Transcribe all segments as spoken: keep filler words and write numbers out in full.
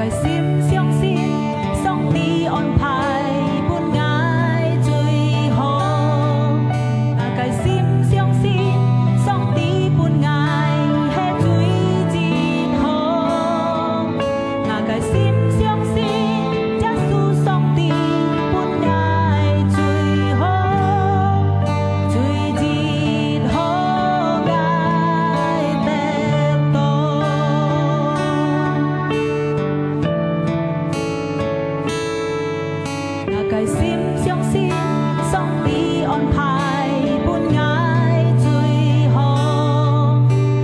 个心相信上帝安排分𠊎最好。𠊎个心相信上帝分𠊎係最好。 𠊎个心相信，耶穌上帝分𠊎最好，最好𠊎得到。𠊎个心相信，上帝安排分𠊎最好。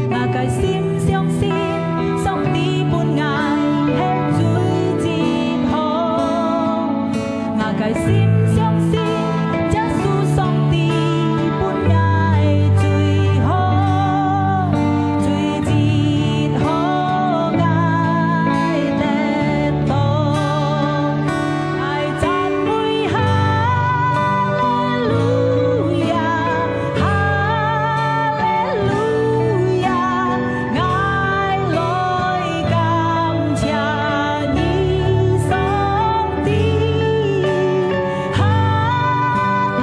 𠊎个心 相信上帝分𠊎係最好。𠊎个心相信，耶穌上帝分𠊎最好，最好𠊎得到。 𠊎讚美哈利路亞，哈利路亞，𠊎來感謝你，上帝。哈利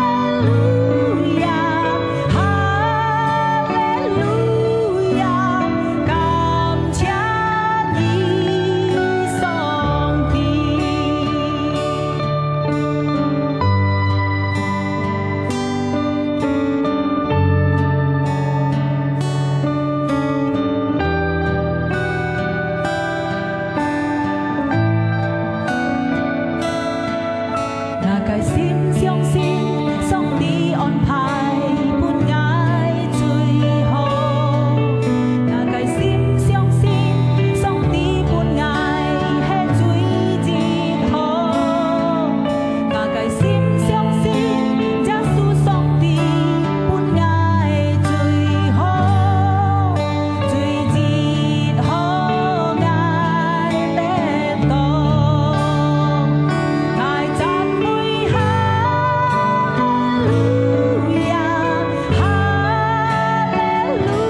路亞，哈利路亞，感 謝你，上帝。𠊎个心相信，上帝安排分𠊎最好。𠊎个心相信，上帝分𠊎係最好。𠊎个心相信，耶穌上帝分𠊎最好。 最好𠊎得到。𠊎讚美哈利路亞，哈利路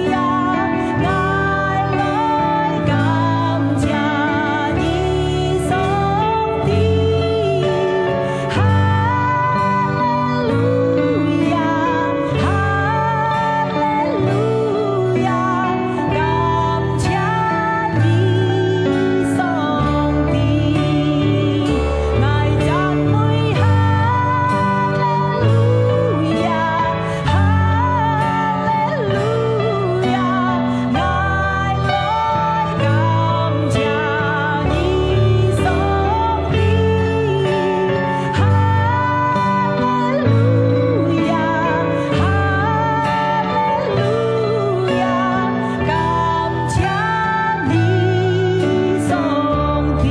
亞，𠊎來感謝你，上帝。 哈利路亞，哈利路亞，感謝你，上帝。𠊎讚美哈利路亞，哈利路亞， 𠊎來感謝你，上帝。哈利路亞，哈利路亞，感謝你，上帝。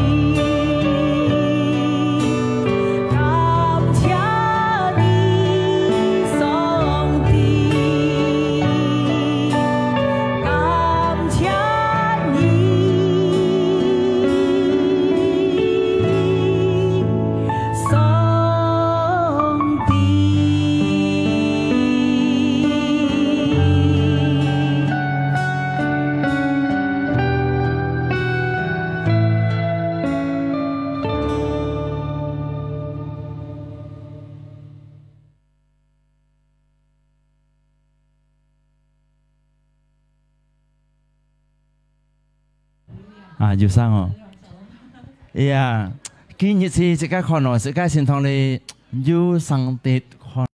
感謝你，上帝，感謝你，上帝。啊，有聲哦。哎呀，今日係自家看哦，自家心堂裡有上帝看。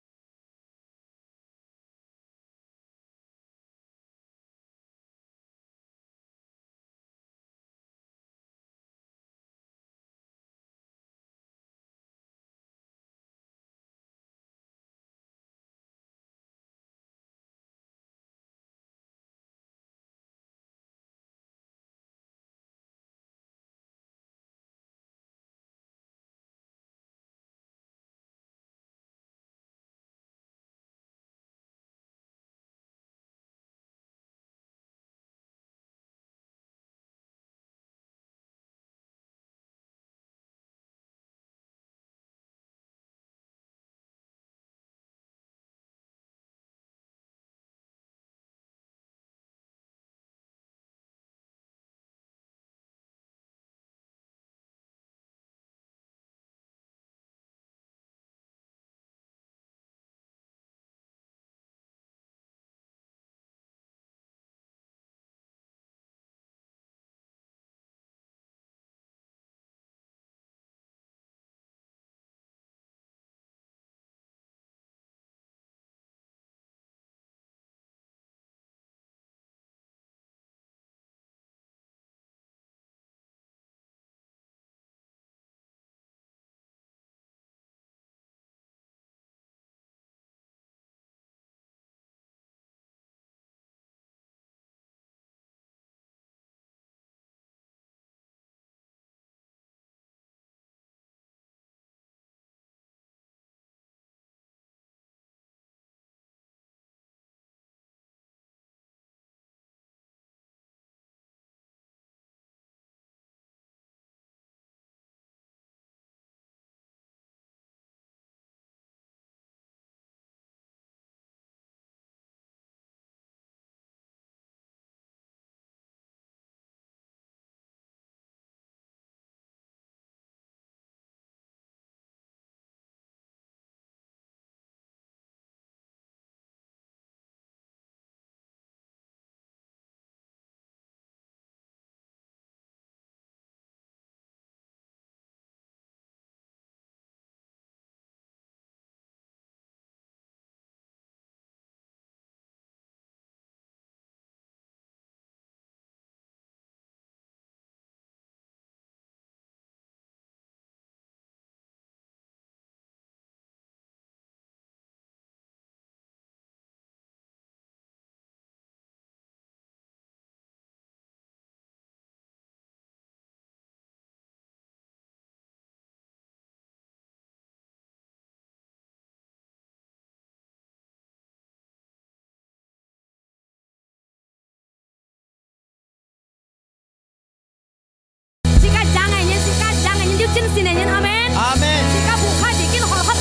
年人，阿門。阿門。自家步伐已經好好了，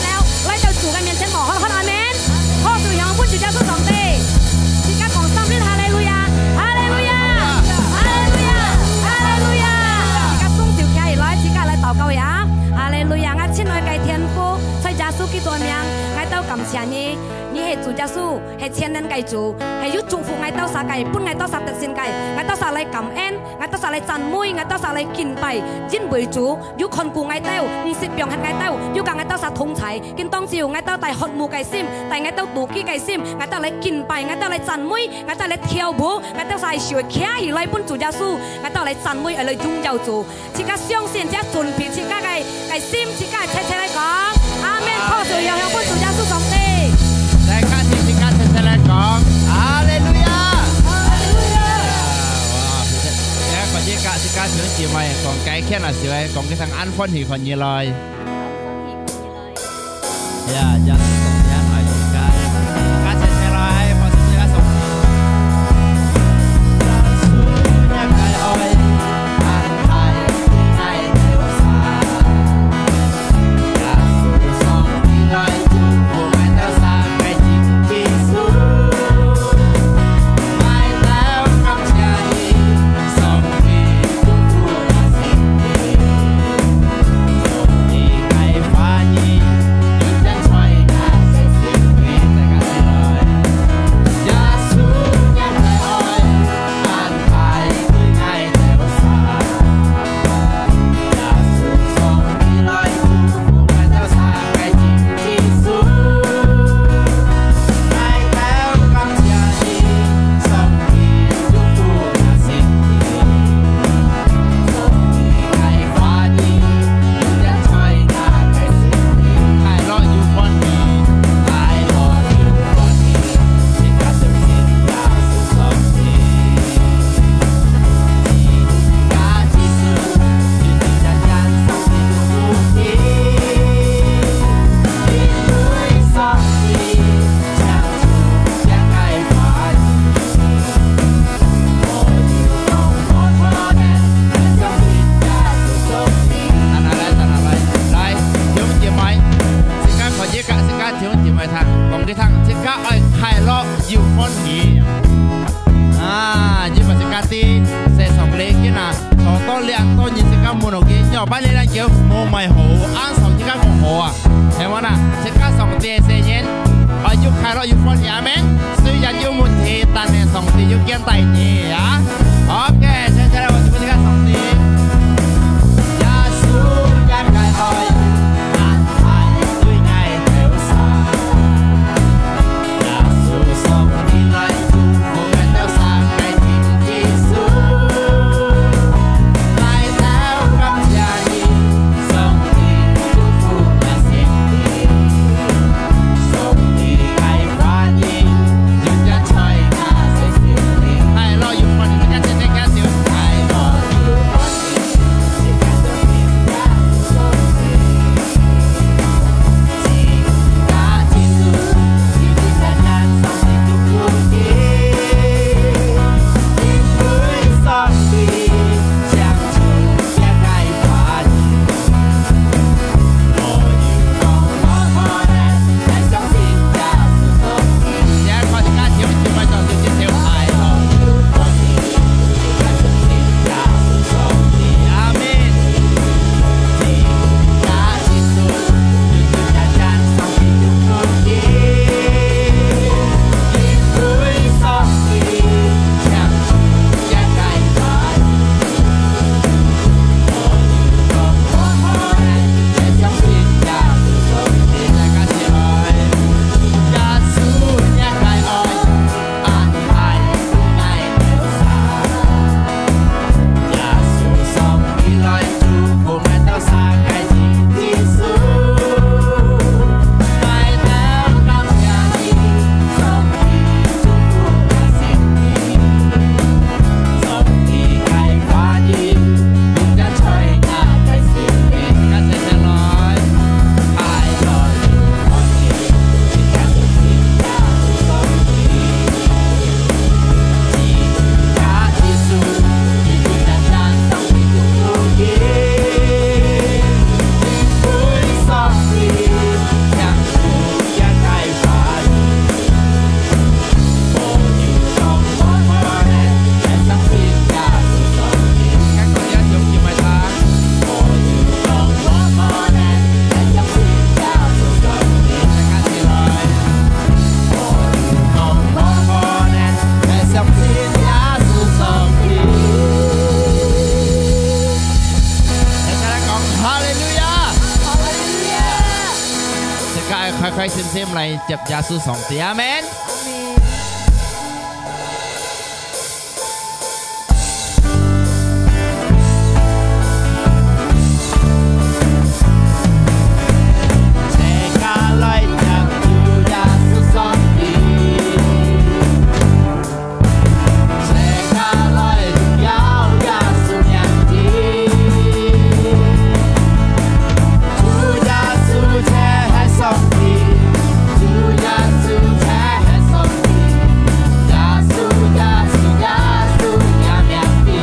來到主个面前無好好，阿門。好，就向分主耶穌上帝。自家講三日哈利路亞，哈利路亞，哈利路亞，哈利路亞。自家雙手擎起來，自家來禱告呀。哈利路亞，𠊎親愛个天父，在耶穌基督个名，𠊎兜感謝你，你係主耶穌，係全能个主，係有祝福𠊎兜儕个，分𠊎兜儕得勝个，𠊎兜儕來感恩。 𠊎兜儕來讚美，𠊎兜儕來敬拜，因為主有看顧𠊎兜，毋識放忒𠊎兜，有佮𠊎兜儕同在。今當晝，𠊎兜帶渴慕个心，帶𠊎兜妒忌个心，𠊎兜來敬拜，𠊎兜來讚美，𠊎兜來跳舞，𠊎兜儕手擎起來分主耶穌，𠊎兜來讚美，愛來榮耀主。自家相信，自家準備自家个 个心，自家齊齊來講，阿門。好，就向向分主耶穌上帝。來，開始自家齊齊來講，哈利路亞！哈利路亞！哇，自家，自家兄弟姊妹講，該天啊，就係講佢等恁歡喜看你來。呀，耶穌上帝恁愛自家，自家齊齊來，把手自家上。來，來，來，兄弟姊妹，自家可以佮自家兄弟姊妹聽，講佢聽，自家愛快樂又歡喜。啊，因為自家知，世上禮金啊，多多兩多人自家問落去，要不然你來叫無買好，恁少自家講好啊。 係無啊？自家上帝个細人，愛又快樂又歡喜，阿門。雖然有問題，但係上帝有牽帶你啊。OK，接下來𠊎就分自家上帝。開開心心來接耶穌上帝。阿們。阿們。大家來接主耶穌上帝。 哈利路亞！感謝你，上帝，感謝你，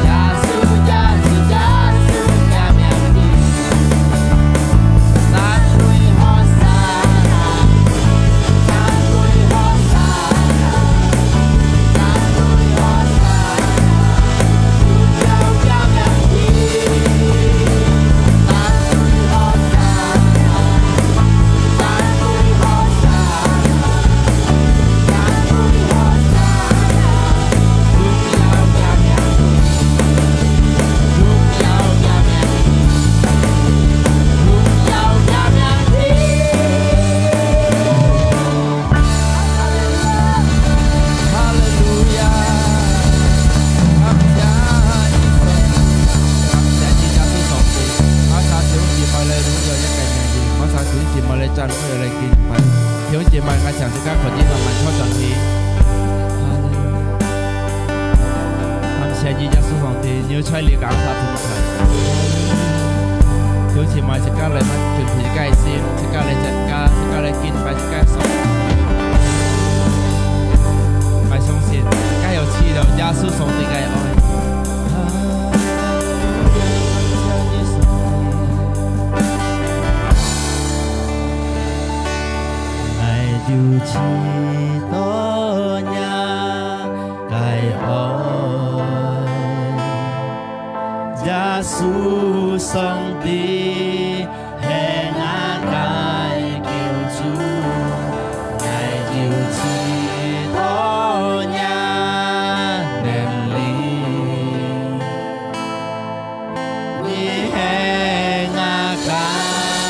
耶穌上帝。我請弟兄姊妹來榮耀你个名字，我請弟兄姊妹來讚美、來敬拜。弟兄姊妹，我請自家可以慢慢坐轉去。哈利路亞！感謝你，耶穌上帝，你有在這个地方同在。弟兄姊妹，自家來準備自家个心，自家來參加，自家來敬拜，自家个手。 𠊎相信，自家有試著耶穌上帝个愛。𠊎有試著若个愛，耶穌上帝 係𠊎个救主，𠊎有試著若能力，你係𠊎个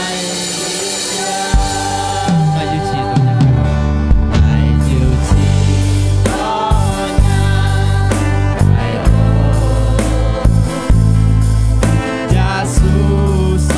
力量。𠊎有試著若，𠊎有試著若个愛，耶穌上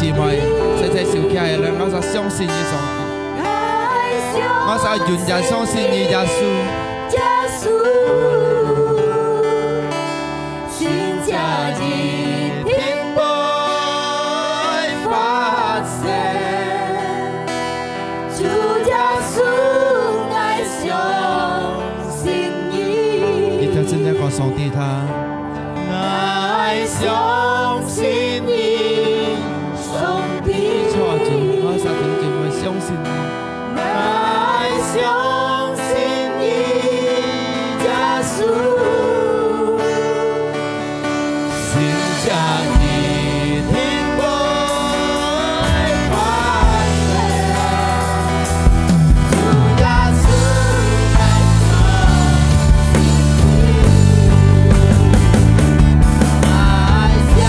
弟妹，齊齊手擎起來，𠊎儕相信你，上帝。𠊎儕永遠相信你，耶穌。耶穌，神蹟一定會發生。主耶穌，𠊎相信你。你聽真正講上帝聽。 𠊎相信你，上帝。你坐住，𠊎儕弟兄姊妹相信你。𠊎相信你，耶穌。神蹟一定會發生。主耶穌，𠊎相信你。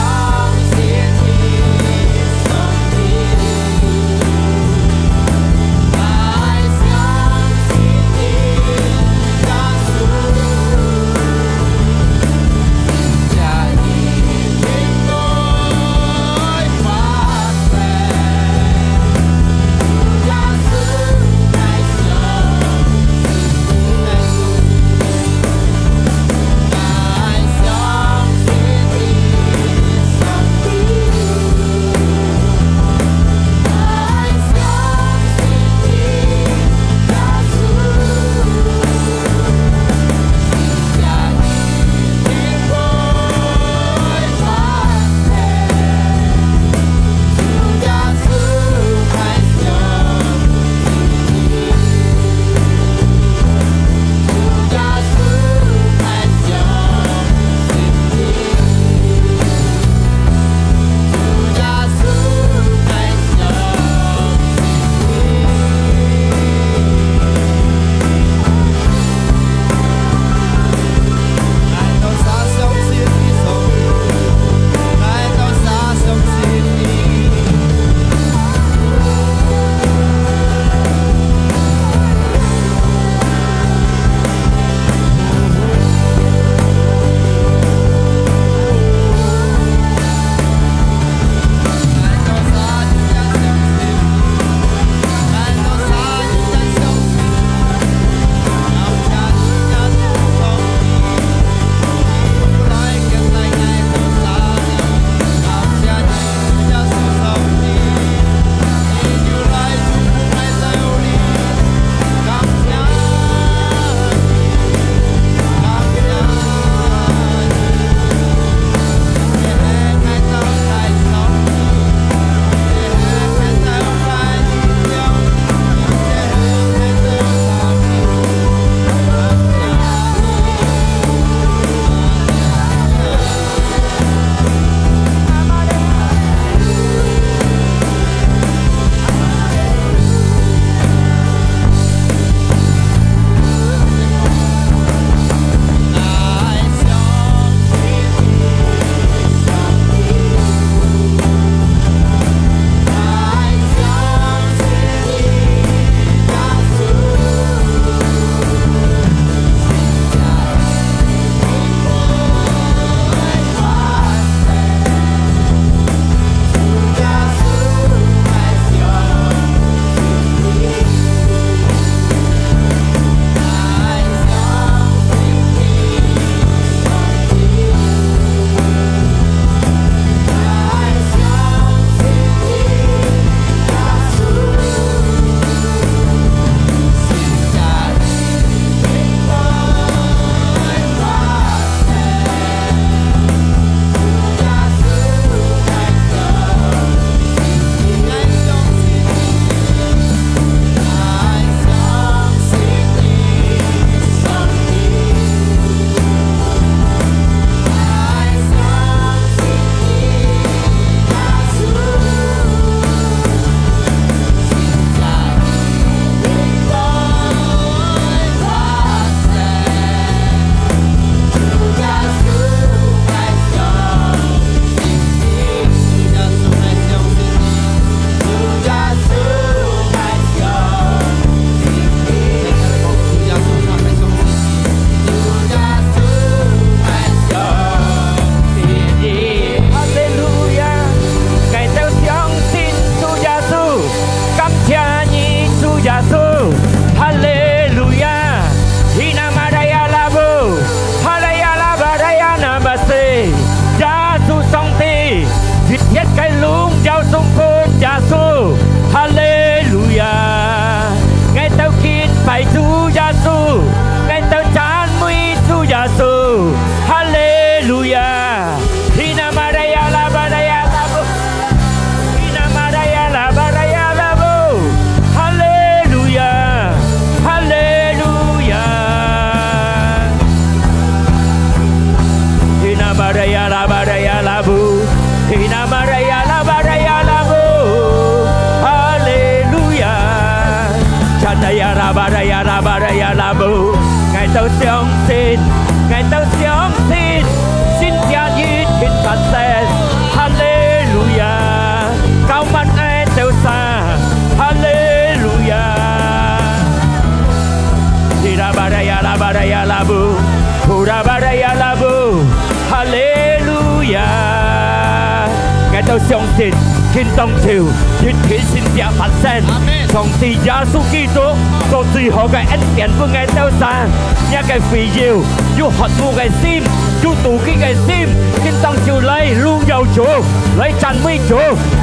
拉巴拉呀拉布，呼拉巴拉呀拉布，哈利路亚！𠊎兜相信，今當晝一定神蹟發生。阿門。上帝耶穌基督做最好个恩典分𠊎兜儕，這个會友有渴慕个心，有肚飢个心，今當晝來榮耀主，來讚美主。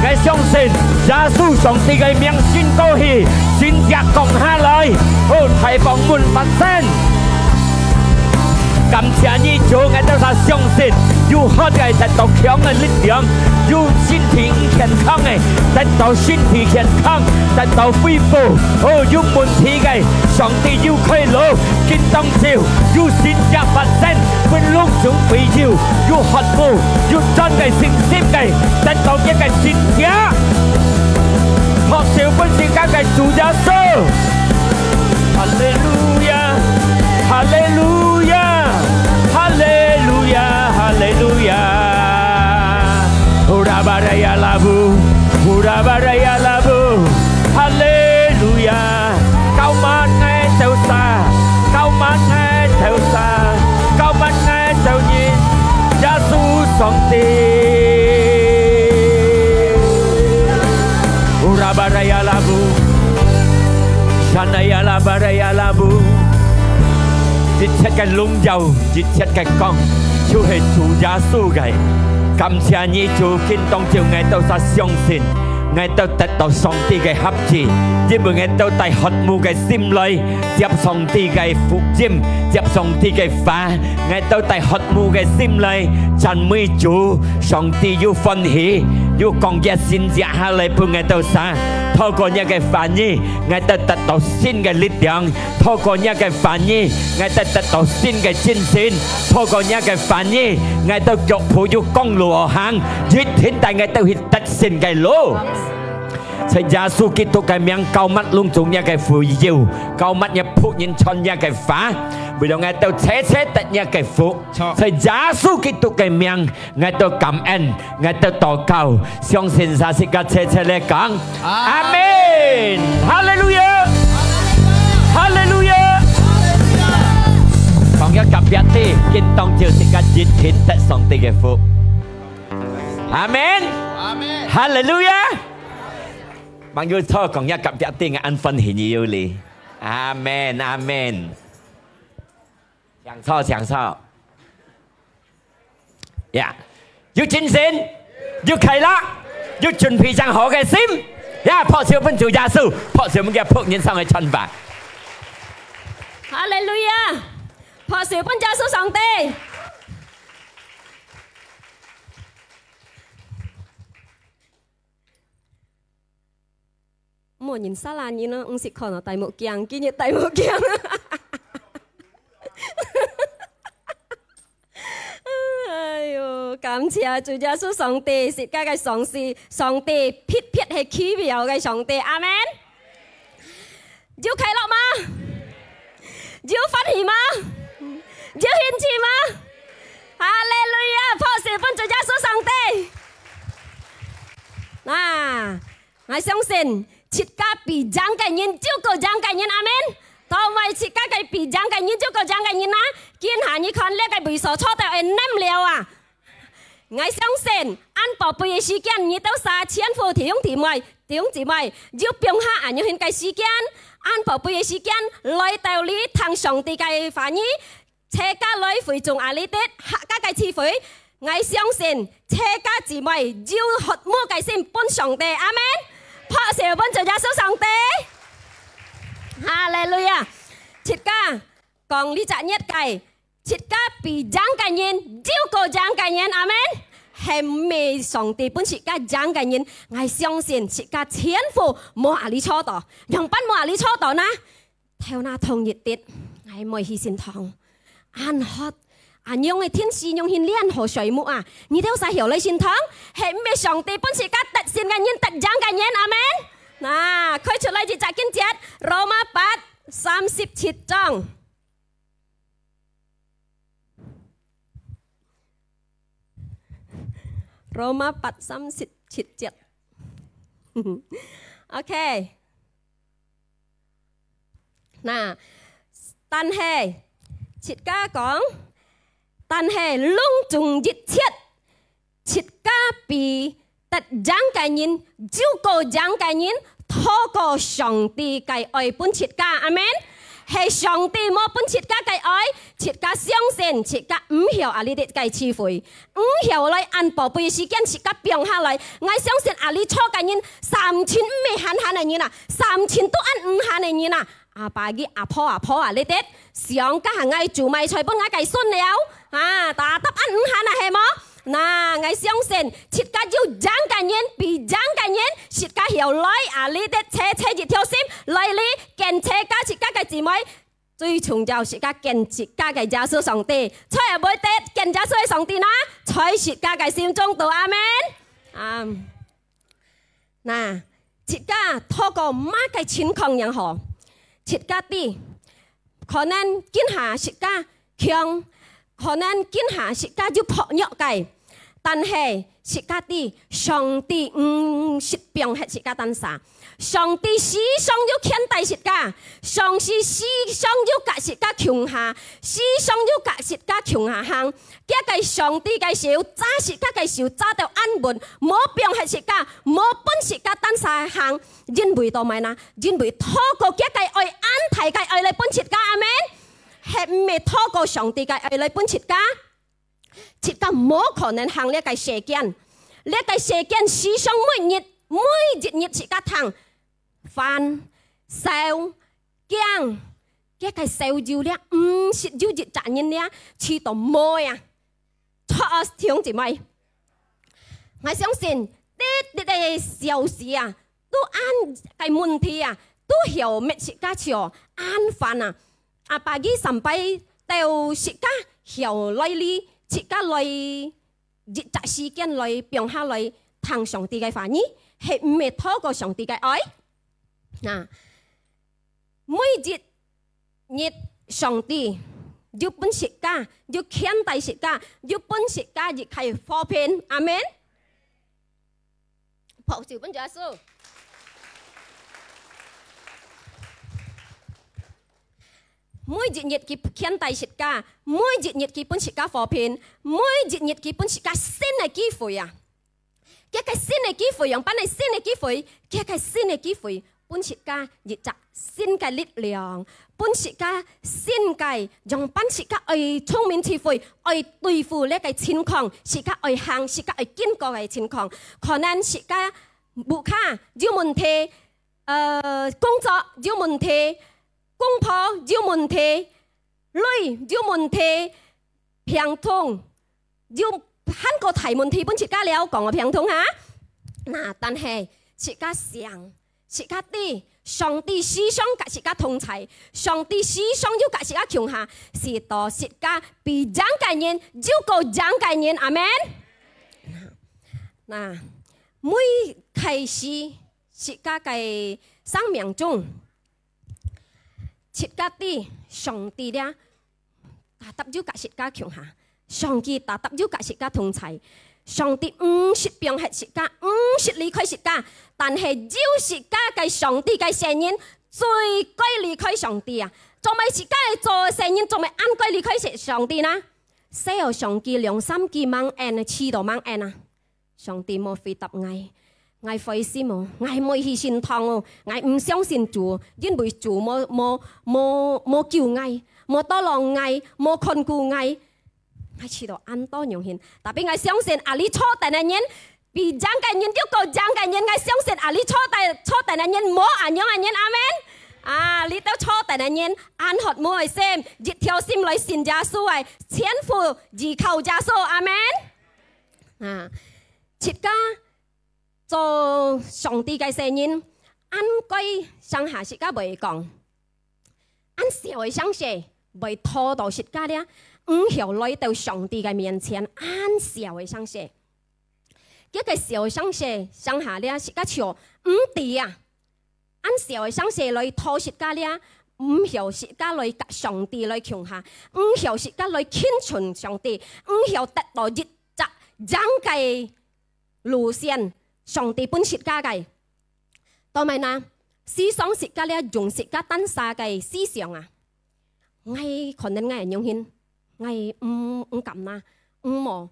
𠊎相信耶穌上帝个名升高去，神蹟降下來，好，大豐滿發生。 感謝你主，𠊎兜儕相信，有渴个得到強个力量，有身體毋健康个得到身體健康，得到恢復。哦，有問題个，上帝有開路，今當晝有神蹟發生，分攏總會友，有渴慕，有真个信心个，得到這个神蹟。拍手分自家个主耶穌。 哈利路亞，哈利路亞，哈利路亞，哈利路亞。呼啦巴啦呀啦布，呼啦巴啦呀啦布，哈利路亞。膏抹𠊎兜儕，膏抹𠊎兜儕，膏抹𠊎兜人，耶穌上帝。呼啦巴啦呀啦布。 山啦呀啦巴啦呀啦布，一切个榮耀，一切个光，就係主耶穌个。感謝你主，今當晝𠊎兜儕相信，𠊎兜得到上帝个合意，因為𠊎兜帶渴慕个心來接上帝个福音，接上帝个話，𠊎兜帶渴慕个心來讚美主。上帝有歡喜，有降一神蹟下來分𠊎兜儕。透過你个話語， 𠊎兜得到新个力量，透過你个話語，𠊎兜得到新个精神，透過你个話語，𠊎兜腳步有光路好行，一定帶𠊎兜去得勝个路。在耶穌基督个名，膏抹攏總你个會友，膏抹你僕人傳你个話，為了𠊎兜齊齊得你个福。在耶穌基督个名， 𠊎兜感恩，𠊎兜禱告，相信儕自家齊齊來講，阿門。哈利路亞，哈利路亞。講一隔壁知，今當晝自家一定得上帝个福。阿門，哈利路亞。吂有錯，講一隔壁知，𠊎恁歡喜你有哩。阿門，阿門。請坐，請坐。 呀，有精神，有快樂，有準備上好个心。呀，拍手分主耶穌，拍手分佢个僕人上帝个傳話。哈利路亞！拍手分耶穌上帝。 無人煞啦，你呢？毋識看哦，戴目鏡，今日戴目鏡。哎喲，感謝主耶穌上帝，自家个上帝，上帝特別係奇妙个上帝，阿門。有快樂嗎？有歡喜嗎？有興趣嗎？哈利路亞！拍手分主耶穌上帝。那， 𠊎相信，自家比贏个人就過贏个人，阿門。當為自家个比贏个人就過贏个人啊！今下你看這个位所坐到會淰了啊！𠊎相信，恁寶貝个時間，你兜儕全部弟兄姊妹，弟兄姊妹，有放下恁樣形个時間，恁寶貝个時間，來到這聽上帝个話語， 齊家來會眾啊，這兜客家个聚會，𠊎相信齊家姊妹有渴慕个心分上帝，阿門。拍手分主耶穌上帝。哈利路亞！自家講這隻月个，自家比贏个人，就過贏个人，阿門。係毋係上帝分自家贏个人，𠊎相信自家全部無啊哩坐到，仰般無啊哩坐到呢？ 頭那痛一滴，𠊎會去聖堂。恁渴，恁樣个天時仰形恁好睡目啊！你兜儕曉來聖堂，係毋係上帝分自家得勝个人，得贏个人，阿門。那，開出來一隻經節，羅馬八，三十七章。 羅馬八三十七節。OK。那，但係，自家講，但係攏總一切，自家比得贏个人，又過贏个人，透過上帝个愛分自家。阿門。係上帝無分自家个愛，自家相信，自家毋曉啊，你兜个智慧，毋曉來恁寶貝時間，自家放下來。𠊎相信啊，你坐个人，三千毋係閒閒个人啊，三千都恁毋閒个人啊。 阿爸佢阿婆阿婆啊，你兜想該下𠊎煮麼个菜分𠊎个孫了，啊，打答恁毋閒啊，係無？那，𠊎相信，自家有贏个人，比贏个人，自家曉來啊，你兜齊齊一條心，來哩，跟自家自家个姊妹，最重要自家跟自家个耶穌上帝，在會得跟耶穌个上帝呢，在自家个心中肚，阿門。啊。 那，自家透過麼个情況也好，自家知，可能今下自家窮，可能今下自家有薄弱个，但係自家知，上帝毋識放忒自家單儕，上帝時常有牽帶自家，上帝時常有佮自家共下，時常有佮自家共下行。 佢个上帝个手，揸自家个手，揸到恁穩，無放忒自家，無分自家單儕行，因為做麼个呢？因為透過佢个愛，恁大个愛來分自家，阿門。係毋係透過上帝个愛來分自家？自家無可能行這个世間，這个世間時常每日，每一日自家聽，煩、愁、驚，佢个愁憂了，毋識有一隻人了，試著無啊。 著啊，弟兄姊妹，𠊎相信，你，你个小事啊，都恁个問題啊，都曉搣自家笑，恁煩啊。阿爸佢三擺到自家曉來哩，自家來一隻時間來放下來聽上帝个話語，係毋係透過上帝个愛？那， 每一日上帝有分自家，有牽帶自家，有分自家一个和平。阿門。拍手分耶穌。每一日佢牽帶自家，每一日佢分自家和平，每一日佢分自家新个機會啊！ 佢个新个機會，仰般个新个機會？佢个新个機會，分自家一隻新个力量，分自家新个，仰般自家愛聰明智慧，愛對付這个情況，自家愛行，自家愛經過个情況。可能自家屋下有問題，呃，工作有問題，公婆有問題，鐳有問題，病痛， 有還過大問題分自家了，講个病痛哈。那，但係自家想，自家知，上帝時常佮自家同在，上帝時常有佮自家共下，使到自家比贏个人，又過贏个人。阿門。那，每開始自家个生命中，自家知上帝了， tetap有佮自家共下，上帝tetap有佮自家同在。上帝毋識放忒自家，毋識離開自家，但係有自家个上帝个細人，最該離開上帝啊！做麼个自家个做細人，做麼个恁該離開上帝呢？細人上帝兩三句吂應，試著吂應啊！ 上帝無回答𠊎，𠊎灰心哦，𠊎無去聖堂哦，𠊎毋相信主，因為主無，無，無，無救𠊎，無tolong𠊎，無看顧𠊎。𠊎試著恁多樣形，tapi𠊎相信啊，這坐等个人，比贏个人，又過贏个人，𠊎相信啊，這坐等，坐等个人，無恁樣个人，阿門。啊，這兜坐等个人，恁渴慕个心，一條心來信耶穌个，全副依靠耶穌，阿門。 啊，自家做上帝个細人，恁該聲下自家會講，恁小个聲勢會拖到自家了，毋曉來到上帝个面前，恁小个聲勢。這个小个聲勢聲下了，自家就毋知啊。 恁小个聲勢來拖自家了，毋曉自家來佮上帝來共下，毋曉自家來親近上帝，毋曉得到一隻贏个路線，上帝分自家个。做麼个呢？時常自家了用自家單儕个思想啊， ，𠊎可能𠊎仰形，𠊎毋毋敢啦，毋無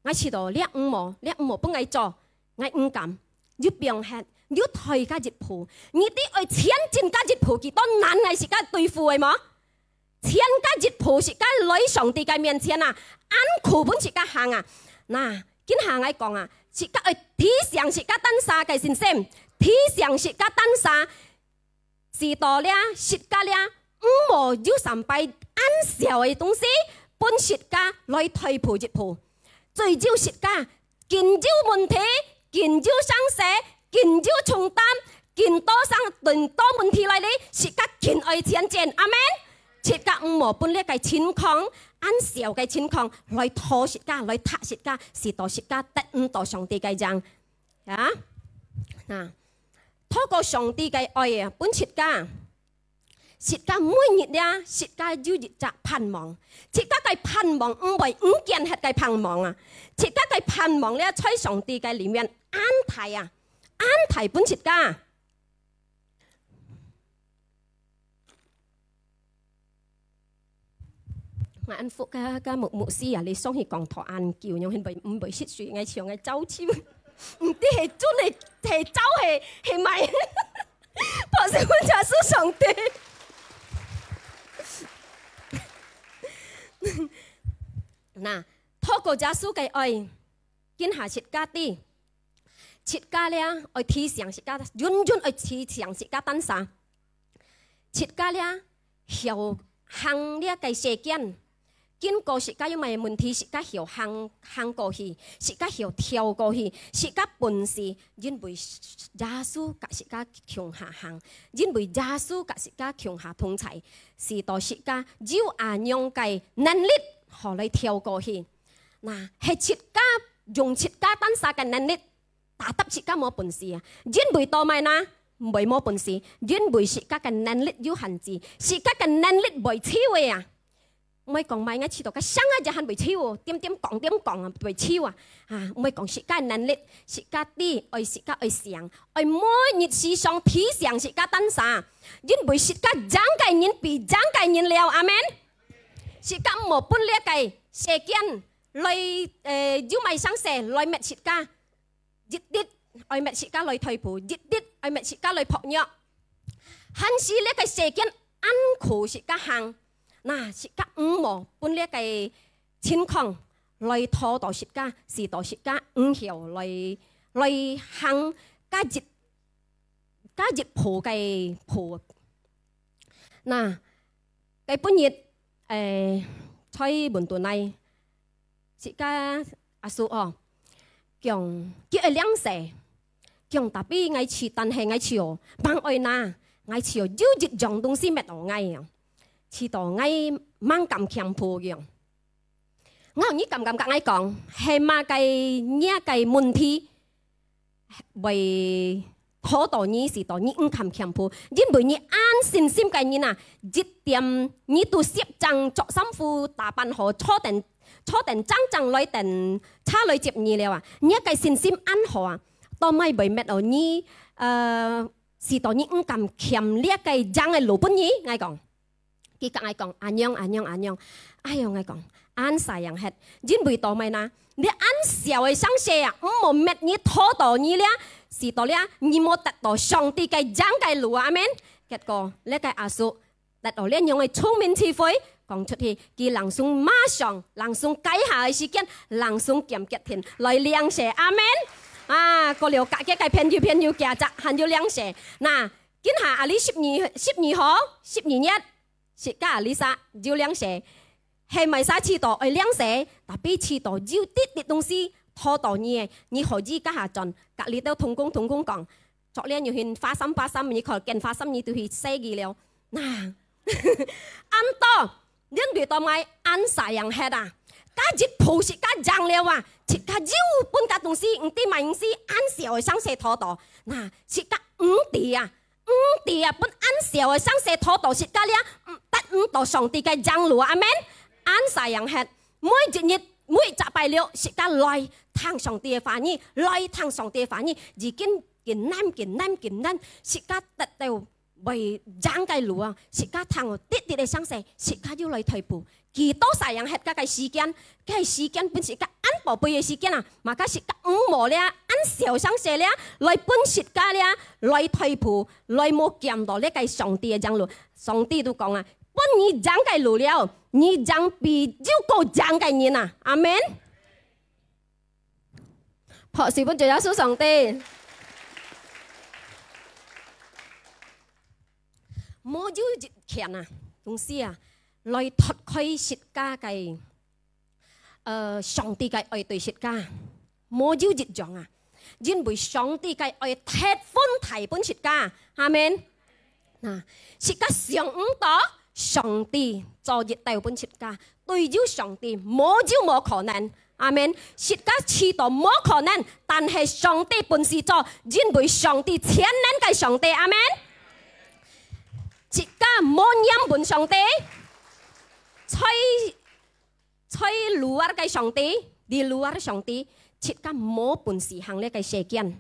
，𠊎試著這毋無，這毋無分𠊎做，𠊎毋敢，又放忒，又退加一步。你知愛前進加一步，幾多難𠊎自家對付个無？前加一步，自家來上帝个面前啊，恁苦分自家行啊。那，今下𠊎講啊，自家愛提醒自家單儕个信心，提醒自家單儕，試著這，自家這，毋好有三擺恁小个東西，分自家來退步一步。最終自家 緊有問題，緊有生事，緊有重擔，緊多生，緊多問題來哩，自家緊愛前進。阿門。自家毋好分這个情況，恁小个情況來拖自家，來踢自家，使到自家得毋到上帝个贏。啊，那，透過上帝个愛啊，分自家 自家每日這，自家有一隻盼望。自家个盼望毋會毋見忒个盼望啊！自家个盼望這，在上帝个裡面恁大啊，恁大分自家。𠊎恁福个个牧牧師啊，你上去講道恁久，仰形毋會毋會食水，𠊎像𠊎走手。 毋知係真係係走係係毋係？拍手分耶穌上帝。那，透過耶穌个愛，今下自家知，自家這愛提醒自家，永遠愛提醒自家單儕。 自家這曉行這个世間，經過自家有麼个問題，自家曉行行過去，自家曉跳過去，自家本事，因為耶穌佮自家共下行，因為耶穌佮自家共下同在，使到自家有恁樣个能力，好來跳過去。那係自家用自家單儕个能力， tetap自家無本事啊！因為做麼个呢？毋會無本事，因為自家个能力有限制，自家个能力會超个啊！毋會講麼个，自家个聲啊，也還會超，點點講點講啊，會超啊！啊，毋會講自家个能力，自家知，愛自家愛想，愛每日時常提醒自家單儕，因為自家贏个人比贏个人了，阿門。自家毋好分這个世間來，呃，有麼个聲勢來滅自家。 一日愛搣自家來退步，一日愛搣自家來薄弱。還係這个世間恁苦自家行，那自家毋好分這个情況來拖到自家，使到自家毋曉來來行加一加一步个步。那該本日，誒，在文頓內， 自家阿叔哦，講佢愛領洗，講tapi𠊎試，但係𠊎試哦，吂愛拿，𠊎試哦，有一樣東西搣哦𠊎哦，試到𠊎吂敢徛步樣。𠊎你敢敢佮𠊎講，係麼个若个問題？ 會拖到你，使到你毋敢徛步，因為你恁信心个人啊，一點你都攝正著衫褲打扮好，坐等坐等正正來等車來接你了啊！你个信心恁好啊，到尾會搣哦你，呃，使到你毋敢徛這个贏个路分你，𠊎講。 佢佮𠊎講，恁樣恁樣恁樣，哎喲，𠊎講，恁sayang忒，因為做麼个呢？你恁小个聲勢啊，毋好搣你拖到你這，使到這，你無得到上帝个贏个路啊，阿門。結果，這个阿叔得到這樣个聰明智慧，講出去，佢langsung馬上，langsung該下个時間，langsung兼決定來領洗，阿門。啊，過了隔幾个朋友朋友家宅，還有領洗。那， 今下阿里十二，十二號，十二月，自家阿里儕有領洗，係麼儕試到愛領洗，tapi試到有滴滴東西拖到你个，你可以加下轉，隔離到同工，同工講，昨日有去花心花心，你可見花心，你都去洗佢了。那，恁多， 因為做麼个恁sayang忒啊？加一步自家贏了啊，自家又分該東西，毋知麼東西，恁小个聲勢拖到，那，自家毋知啊，毋知啊，分恁小个聲勢拖到自家這，嗯，得毋到上帝个贏路啊，阿門。恁sayang忒，每一日，每一隻拜六，自家來聽上帝个話語，來聽上帝个話語，已經緊難，緊難，緊難，自家得到會贏个路啊，自家聽哦，直直个聲勢，自家又來退步。幾多儕樣歇个个時間，个時間分自家恁寶貝个時間啊，嘛个自家毋無了，恁小聲勢了，來分自家了，來退步，來無見到這个上帝个正路。上帝都講啊，分你贏个路了，你贏比又過贏个人啊！阿門。拍手分主耶穌上帝。無有一件啊，東西啊，來脫開自家个，呃，上帝个愛對自家，無有一樣啊，因為上帝个愛忒分大分自家。阿門。那，自家想毋到，上帝做一道分自家，對於上帝無有無可能。阿門。自家試到無可能，但係上帝本事做，因為上帝全能个上帝。阿門。自家無黏分上帝，在在luar个上帝，di luar上帝，自家無本事行這个世間，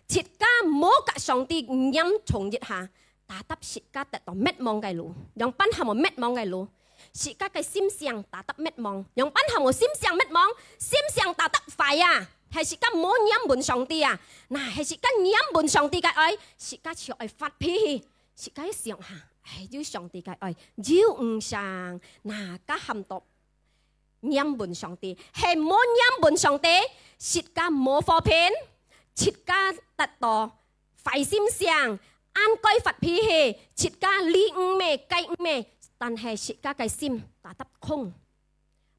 自家無甲上帝黏重一下，tetap自家得到滅亡个路，樣般喊無滅亡个路。自家个心想tetap滅亡，樣般喊無心想滅亡，心想tetap壞啊，係自家無黏分上帝啊，那係自家黏分上帝个愛，自家就愛發脾氣，自家一想下，哎，有上帝个愛，有毋成，那个喊到 黏分上帝，係無黏分上帝，自家無和平，自家得到壞心想，恁該發脾氣，自家理毋明，該毋明，但係自家个心tetap空。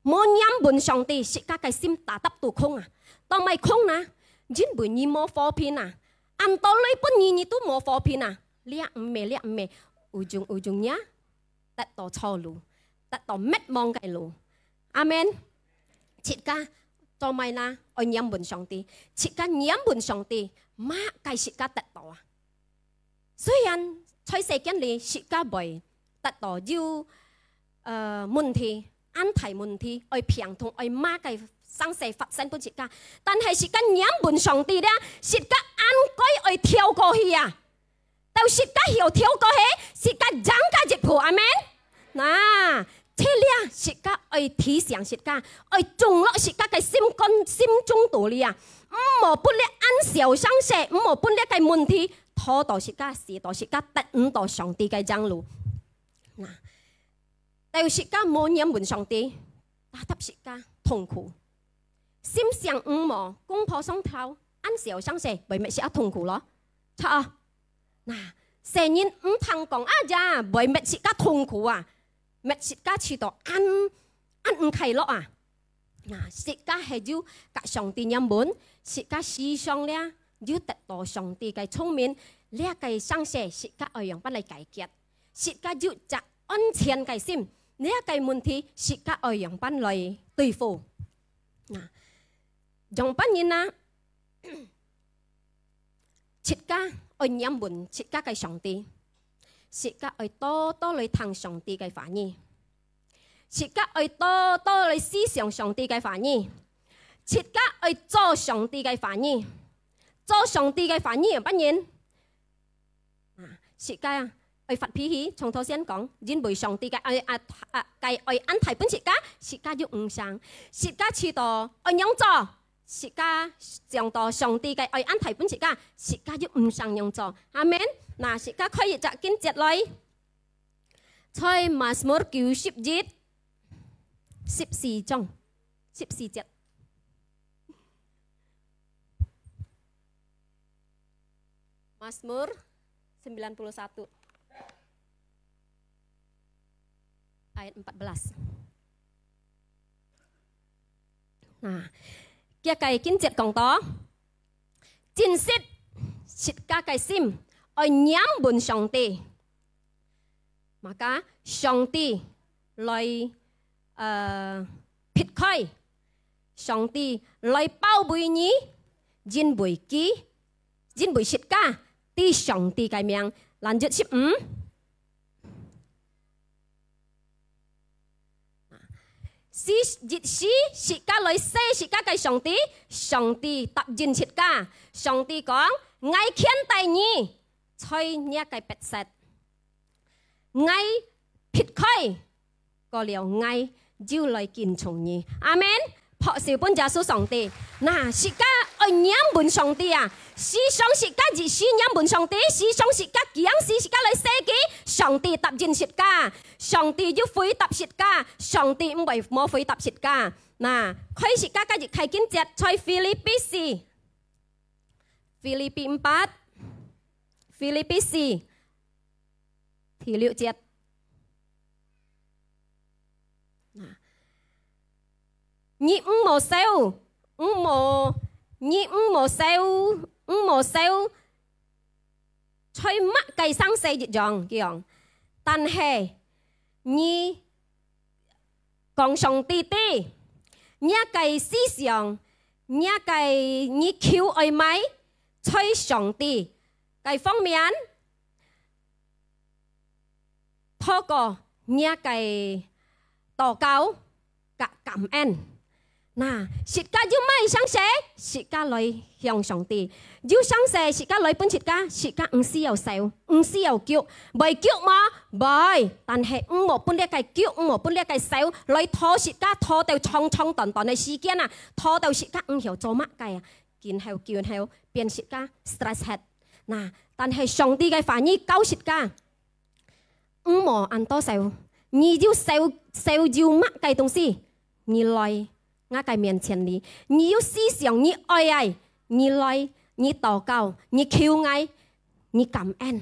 無黏分上帝，自家个心tetap都空啊。當麼空啊？因為你無和平啊。恁多鐳分你，你都無和平啊。這毋明，這毋明，ujung-ujungnya 得到錯路，得到滅亡个路。阿門。自家做麼个啦？愛黏分上帝。自家黏分上帝，麼个自家得到啊？雖然在世間裡自家會得到有，呃，問題，恁大問題，愛病痛，愛麼个生事發生分自家，但係自家黏分上帝了，自家恁該愛跳過去啊！ 到自家曉跳過去，自家贏个一步，阿門。那，這裡自家愛提醒自家，愛種落自家个心肝、心中肚裡啊，毋好分這恁小聲勢，毋好分這个問題拖到自家，使到自家得毋到上帝个正路。那，到自家無黏分上帝，tetap自家痛苦。心想毋無，公婆上頭，恁小聲勢，會搣自家痛苦咯。著啊！ 那，世人毋聽講啊，呀，會搣自家痛苦啊，搣自家試到恁，恁毋快樂啊。那，自家係有甲上帝黏分，自家思想了，有得到上帝个聰明，這个聲勢自家愛樣般來解決，自家有隻安全个心，這个問題自家愛樣般來對付。那，樣般人啊， 自家愛黏分自家个上帝，自家愛多多來聽上帝个話語，自家愛多多來思想上帝个話語，自家愛做上帝个話語，做上帝个話語樣般人。啊，自家啊，愛發脾氣，從頭先講，因為上帝个愛，啊，啊，个愛恁大分自家，自家又毋成，自家試到愛仰做， 自家想到上帝个愛恁大分自家，自家又毋成樣做。阿門。那自家開一隻經節來，在Mazmur九十一，十四章，十四節。Mazmur sembilan puluh satu ayat empat belas. Nah, 佢个經節講到，真實自家个心愛黏分上帝，maka上帝來，呃，撇開，上帝來包圍你，因為佢，因為自家知上帝个名。Lanjut十五。 時，一時，自家來謝自家个上帝，上帝答應自家。上帝講：「𠊎牽帶你，在若个別室。」，𠊎撇開，過了𠊎就來跟從你。阿門。拍手分耶穌上帝。那，自家愛仰望上帝啊！時常自家一時仰望上帝，時常自家驚死，自家來世紀，上帝答應自家，上帝有回答自家，上帝毋會無回答自家。那，開始自家一開經節，在腓立比四，腓立比五八，腓立比四，第六節。那，你毋好愁，毋好，你毋好愁，毋好愁，在麼个生死一樣，佢講。但係你講上帝知，若个思想，若个你求愛麼个，在上帝个方面， 透過若个禱告佮感恩。那，自家有麼个生死，自家來向上帝。有生死，自家來分自家，自家毋需要愁，毋需要急。會急嗎？會，但係毋好分這个急，毋好分這个愁，來拖自家，拖到長長短短个時間啊，拖到自家毋曉做麼个啊，今後今後變自家stress忒。那，但係上帝个話語教自家， 毋好恁多愁，你有愁，愁有麼个東西，你來𠊎个面前哩。你有思想，你愛个，你來，你禱告，你求𠊎，你感恩。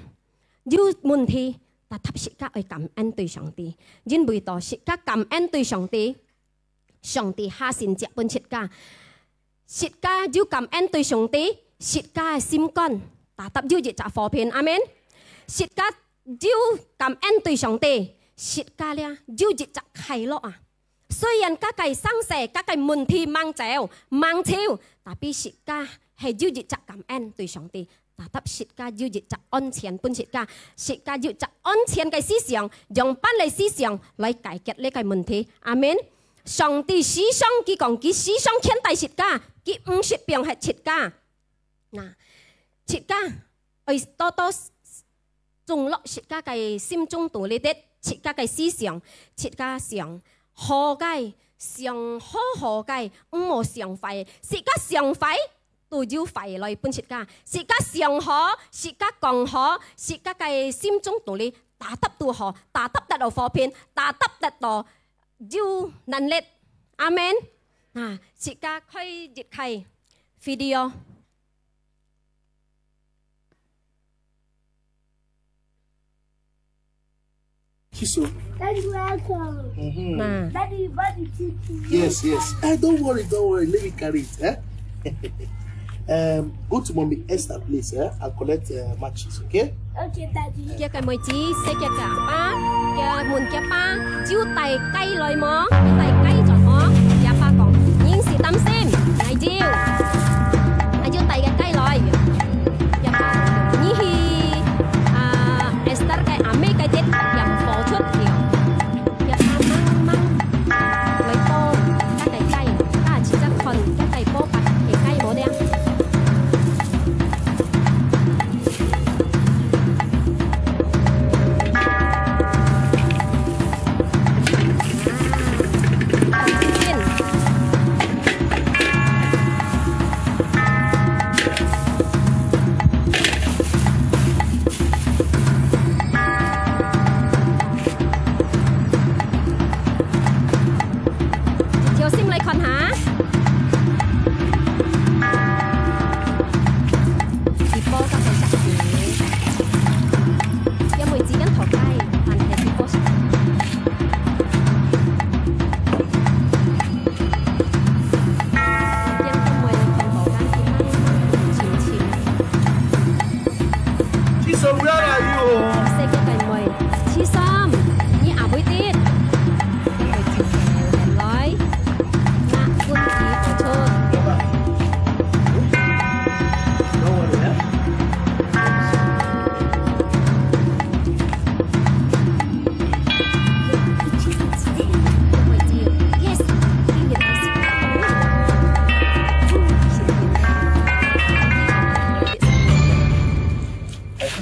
有問題，tetap自家愛感恩對上帝，因為到自家感恩對上帝， 上帝下神蹟分自家。自家有感恩對上帝，自家个心肝tetap有一隻和平。阿門。自家有感恩對上帝，自家了有一隻快樂啊！雖然自家个生死，自家个問題吂走吂走，tapi自家係有一隻感恩對上帝。 tetap自家有一隻安全分自家，自家有一隻安全个思想，用般个思想來解決這个問題。阿門。上帝時常佢講，佢時常牽帶自家，佢毋識放忒自家。那，自家愛多多種落自家个心中肚裡底，自家个思想，自家想好个，想好好个，毋好想壞。自家想壞， 都有壞來分自家。自家想好，自家講好，自家个心中肚裡tetap都好，tetap得到和平，tetap得到有能力。阿門。啊，自家開一个video。 Kisu. Daddy, welcome. Mm-hmm. Nah. Daddy, what did you do? Yes, yes. Eh, don't worry, don't worry. Let me carry it. Eh? Um, go to Mommy Esther place, eh, and collect uh, matches, okay? Okay, Daddy. 佢个妹子，識佢个阿爸，佢問佢阿爸，有帶雞來無？有帶雞轉無？佢阿爸講，你毋使擔心，𠊎有，𠊎有帶个雞來。佢阿爸講，你去啊，Esther个阿姆个店點火出去。佢阿爸慢慢來報，該个雞，該自家看，該个報白，係雞無了。 一條心來看下。直播該個小姐，因為只緊投胎，但係直播小姐。已經都會看到間店慢慢靜靜。 Chisom, where are you? 細个个妹，Chisom，你阿妹的。來，那問題不出。Don't worry, eh? Yes.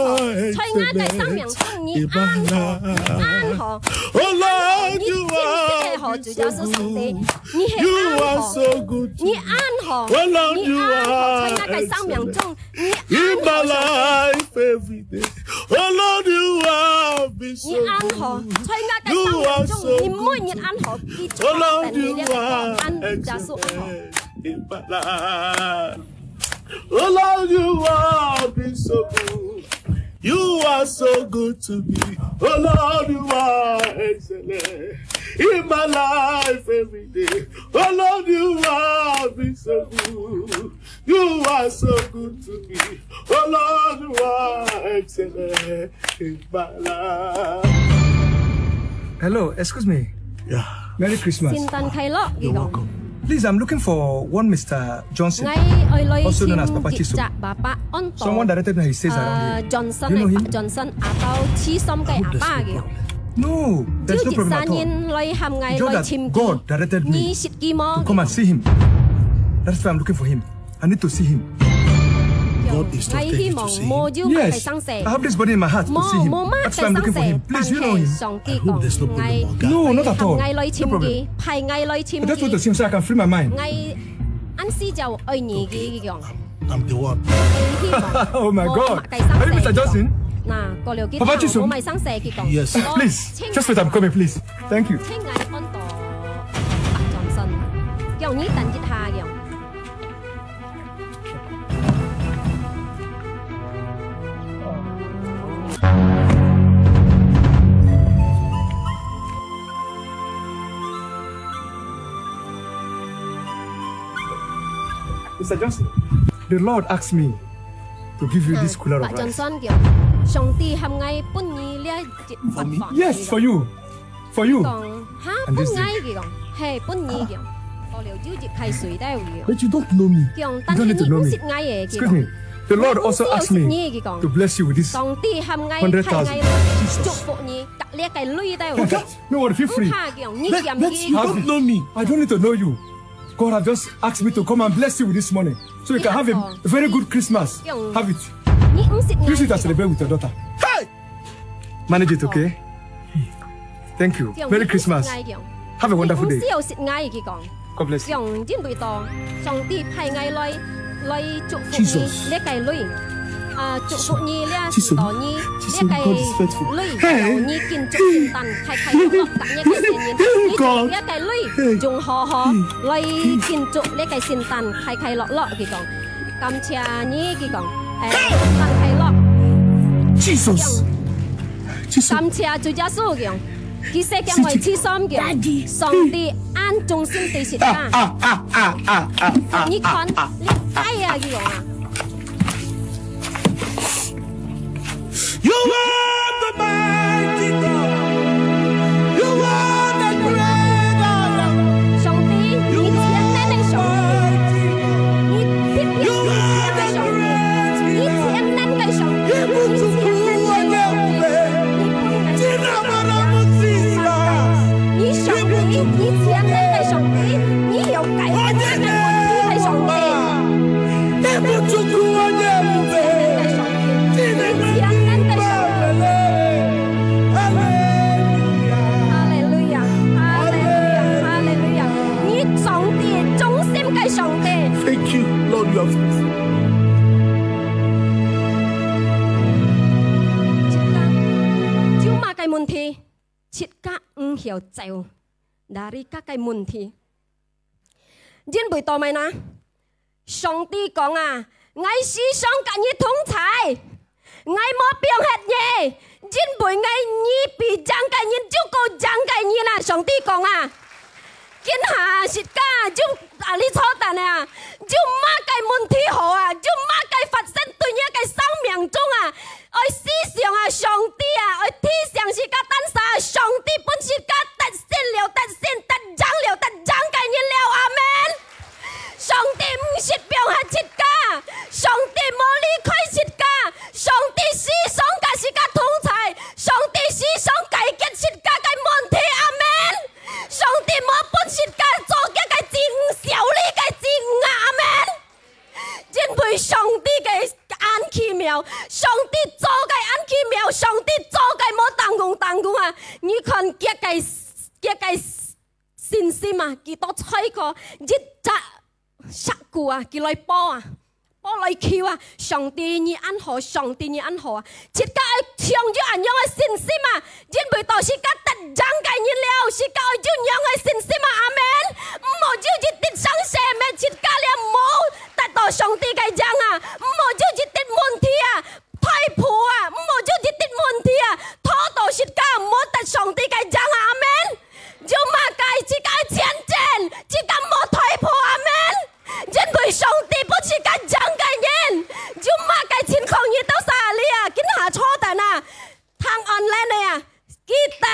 好，在𠊎个生命中你恁好，你恁好。Oh Lord, you are so good. 你係恁好，你恁好，你恁好，在𠊎个生命中，你恁好，上帝。 In my life every day. Oh Lord, you have been so good. 你恁好，在𠊎个生命中，you are so good. 你每日恁好，你做得你个恁耶穌恁好。 In my life. Oh Lord, you have been so good. You are so good to me. Oh Lord, you are excellent in my life every day. Oh Lord, you have been so good. You are so good to me. Oh Lord, you are excellent in my life. Hello, excuse me. Yeah. Merry Christmas. 聖誕快樂，佢講。 Please, I'm looking for one Mister Johnson, 𠊎愛來尋一隻爸爸安到，Someone directed me, he says around here. 呃，Johnson个，Johnson阿到七三个阿爸个。 No, there's no problem at all. 就一儕人來喊𠊎來尋佢，你識佢無？ Come and see him. That's why I'm looking for him. I need to see him. 𠊎希望無有麼个生事，無麼个生事，但係上帝講，𠊎喊𠊎來尋佢，派𠊎來尋佢。𠊎恁時就愛你，佢講。 Oh my God. Are you Mister Johnson? Papa Jason? Yes. Please, just wait, I'm coming, please. Thank you. 請𠊎安到白Johnson，叫你等一下，叫。 Mister Johnson, the Lord asked me to give you this cooler of rice. 白Johnson講，上帝喊𠊎分你這一碗飯。 Yes, for you. For you. 講，哈，分𠊎，佢講，係，分你，佢講。倒了有一開水在有，佢講。 But you don't know me. 佢講，但係你毋識𠊎个，佢講。 Excuse me. The Lord also asked me to bless you with this hundred thousand. 上帝喊𠊎，派𠊎祝福你，這個鐳在有，佢講。 No, what, feel free. 毋怕，佢講，你嫌佢。 You don't know me. I don't need to know you. God have just asked me to come and bless you with this money, so you can have a very good Christmas. Have it. 你毋識𠊎。 Use it as a celebrate with your daughter. Hey! Manage it, okay? Thank you. Merry Christmas. Have a wonderful day. 你毋需要識𠊎，佢講。 God bless you. 講，因為到上帝派𠊎來，來祝福你，這個鐳。啊，祝福你這時到你，這個鐳，讓你慶祝聖誕，快快樂樂，逐日个新年。你祝這個鐳，用好好來慶祝這個聖誕，快快樂樂，佢講。感謝你，佢講，誒，聖誕快樂。 感謝主耶穌，佢講。 佢世間愛自相，佢講，上帝恁忠心對自家。你看，你愛啊，佢講啊。 You are the mighty God. You are the great I am. 上帝，你全能个上帝，你必定是全能个上帝，你全能个上帝，你全能个上帝，你不能，你上帝，你全能个上帝，你有解決个問題个上帝，你全能个上帝，你全能个上帝。問題，自家毋曉走，哪裡个个問題。因為做麼个呢？上帝講啊，𠊎時常佮你同在，𠊎無放忒你，因為𠊎你比贏个人就過贏个人啊！上帝講啊，今下自家就啊，你坐等啊，有麼个問題好啊，有麼个發生對你个生命中啊， 愛思想啊，上帝啊，愛提醒自家單儕，上帝分自家得勝了，得勝，得贏了，得贏个人了，阿門。上帝毋識放忒自家，上帝無離開自家，上帝時常佮自家同在，上帝時常解決自家个問題，阿門。上帝無分自家做个个子女，小你个子女啊，阿門。 因為上帝个恁奇妙，上帝做个恁奇妙，上帝做个無當公當公啊！你看佢个，佢个信心啊，佢到最後一隻石牯啊，佢來報啊，報來求啊！上帝你恁好，上帝你恁好啊！ 自家愛像有恁樣个信心啊，因為到時自家得贏个人了，自家愛有恁樣个信心啊，阿門。毋好有一滴傷心个自家了，無得到上帝个贏啊，毋好有一滴問題啊，退步啊，毋好有一滴問題啊，拖到自家無得上帝个贏啊，阿門。有麼个自家愛前進，自家莫退步，阿門。 因為上帝分自家贏个人，有麼个情況你到儕哩啊，今下坐等啊，聽online个啊，記得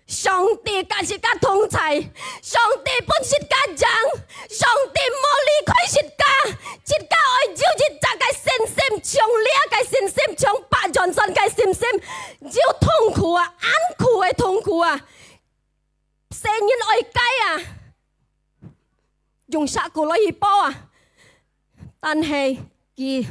上帝佮自家同在，上帝分自家贏，上帝無離開自家，自家愛有一隻个信心，像這个信心，像百元算个信心，有痛苦啊，恁苦个痛苦啊，世人愛改啊， 用石牯來去報啊。但係佢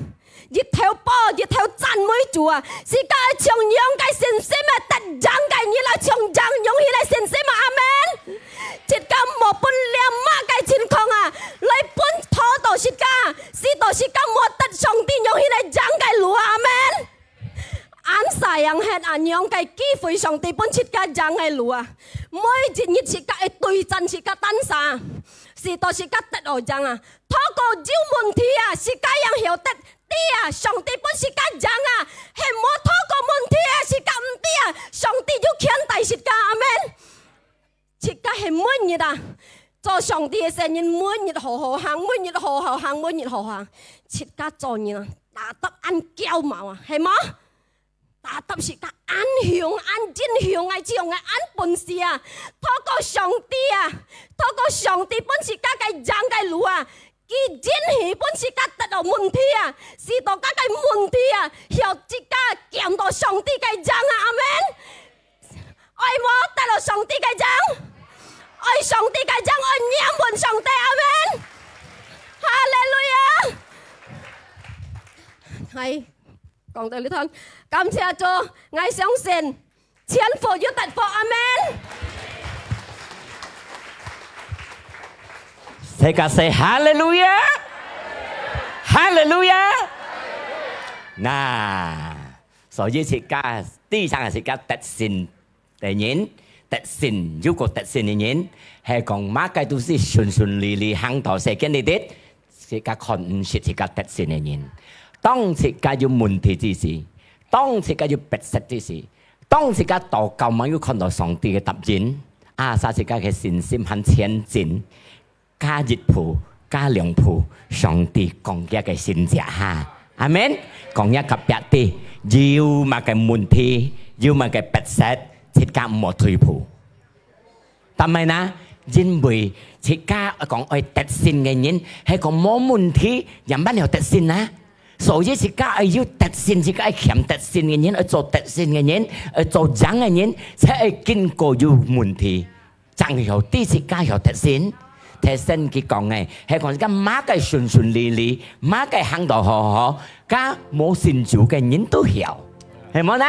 一頭報一頭讚美主啊，自家愛像樣个信心啊，得贏个人啊，像贏樣个信心啊，阿門。自家莫分了麼个情況啊，來分拖到自家，使到自家無得上帝樣个贏个路啊，阿門。 恁sayang係恁樣个機會，上帝分自家贏个路啊！每一日自家愛對戰自家單儕，使到自家得到贏啊！透過有問題啊，自家正曉得知啊，上帝分自家贏啊！係無透過問題啊，自家毋知啊，上帝有牽帶自家，阿門。 自家係每日啊，做上帝个細人，每日好好行，每日好好行，每日好好行。自家做人啊，tetap恁驕傲啊，係無？Tetap自家恁雄、恁英雄啊，這樣个恁本事啊，透過上帝啊，透過上帝分自家个贏个路啊，佢允許分自家得到問題啊，使到自家个問題啊，曉自家見到上帝个贏啊，阿門。 愛無得到上帝个贏？愛上帝个贏，愛仰望上帝，阿門。哈利路亞！係，講到這段，感謝主，𠊎相信全福有得福，阿門。Say God say 哈利路亞，哈利路亞。那，所以自家，第三个自家得勝 个人，得勝，有過得勝个人，係講麼个都係順順利利行到世間裡底，自家看毋識自家得勝个人。當自家有問題之時，當自家有逼塞之時，當自家禱告吂有看到上帝个答應，啊，使自家个信心還前進， 加一步，加兩步，上帝講佢个神蹟哈。阿門。講佢隔壁知，有麼个問題，有麼个逼塞，自家毋好退步。但係呢，因為自家講愛得勝个人，係講無問題，仰般曉得勝啊？所以自家愛有得勝，自家愛欠得勝个人，愛做得勝个人，愛做贏个人，才會經過有問題。 正曉知自家曉得勝。頭先佢講个，係講自家麼个順順利利，麼个行到好好，該無信主个人都曉，係無呢？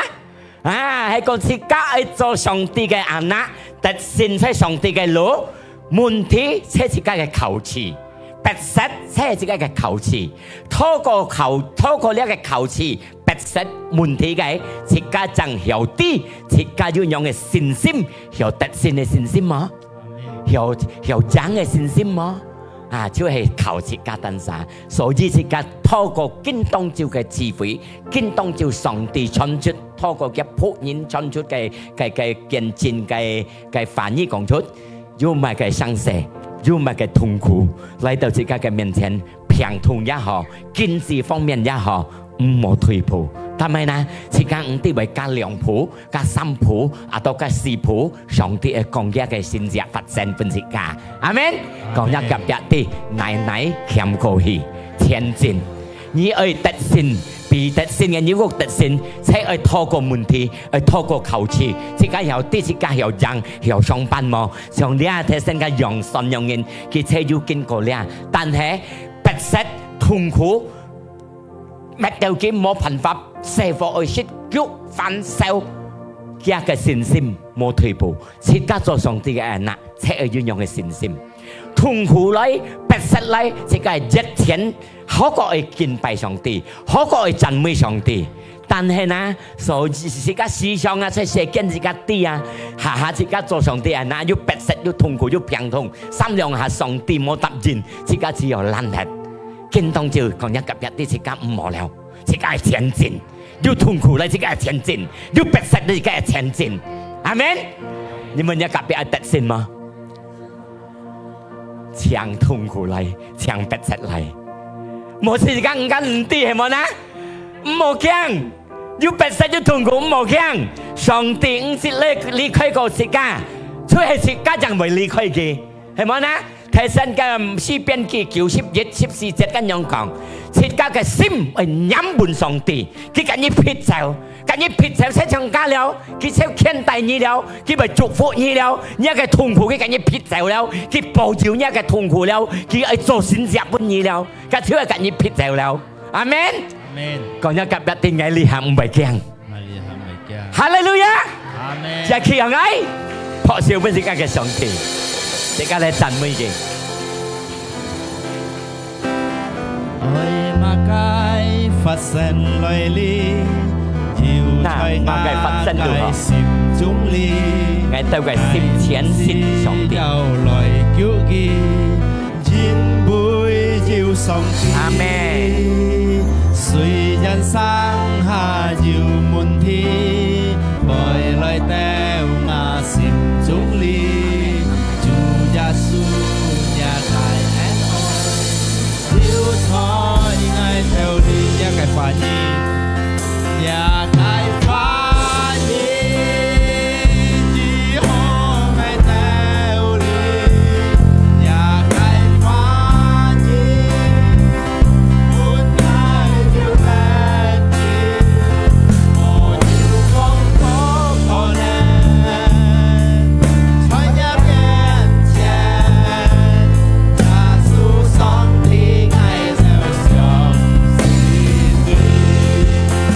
啊，係講自家愛做上帝个anak，得勝在上帝个路，問題在自家个考試。逼塞，這係一個个考試。透過考，透過這個考試，逼塞問題个，自家正曉知，自家有樣个信心，曉得勝个信心無？曉，曉贏个信心無？啊，就係靠自家單儕。所以自家透過今當晝个聚會，今當晝上帝傳出，透過佢僕人傳出个，个，个見證个，个話語講出，有麼个傷勢，有麼个痛苦，來到自家个面前，病痛也好，經濟方面也好，毋好退步。但係呢，自家毋知會加兩步，加三步，啊，到加四步，上帝會講佢个神蹟發生分自家。阿門。講一隔壁知，耐耐謙過去，前進。你愛得勝，比得勝个，你屋得勝，才愛透過問題，愛透過考試，自家曉知，自家曉贏，曉上班無？像這頭先个楊信陽人，佢就有經過這，但係逼塞、痛苦，搣到佢無辦法，生活愛食肉飯燒，佢个信心無退步。自家做上帝个anak，就愛有樣个信心。痛苦來，逼塞來，自家熱情，好過愛敬拜上帝，好過愛讚美上帝。但係呢，所以自家思想啊，在世間自家知啊，下下自家做上帝个anak，又逼塞，又痛苦，又病痛，三兩下上帝無答應，自家只有懶忒。今當晝講一隔壁知，自家毋好了，自家愛前進。有痛苦來，自家愛前進；有逼塞來，自家愛前進。阿門。你問一隔壁愛得勝無？請痛苦來，請逼塞來。無自家毋敢毋知，係無呢？毋好驚，有逼塞有痛苦，毋好驚。上帝毋識離，離開過自家，就係自家正會離開佢，係無呢？ 頭先个詩篇記九十一十四節恁樣講，自家个心愛黏穩上帝，佢甲你撇走，甲你撇走，就像家了，佢就牽帶你了，佢會祝福你了，你个痛苦佢甲你撇走了，佢保佑你个痛苦了，佢愛做神蹟分你了，佢就會甲你撇走了。阿門。阿門。講一隔壁知，𠊎這下毋會驚。 哈利路亞！阿門。接起來，拍手分自家个上帝，自家來讚美佢。愛麼个發生來臨，就在𠊎个心中裡。𠊎兜个心前進上帝。 因為有上帝。阿門。雖然生下有問題，會來到𠊎心中裡，主耶穌若大恩愛，就在𠊎兜裡。這个話語，這个話語。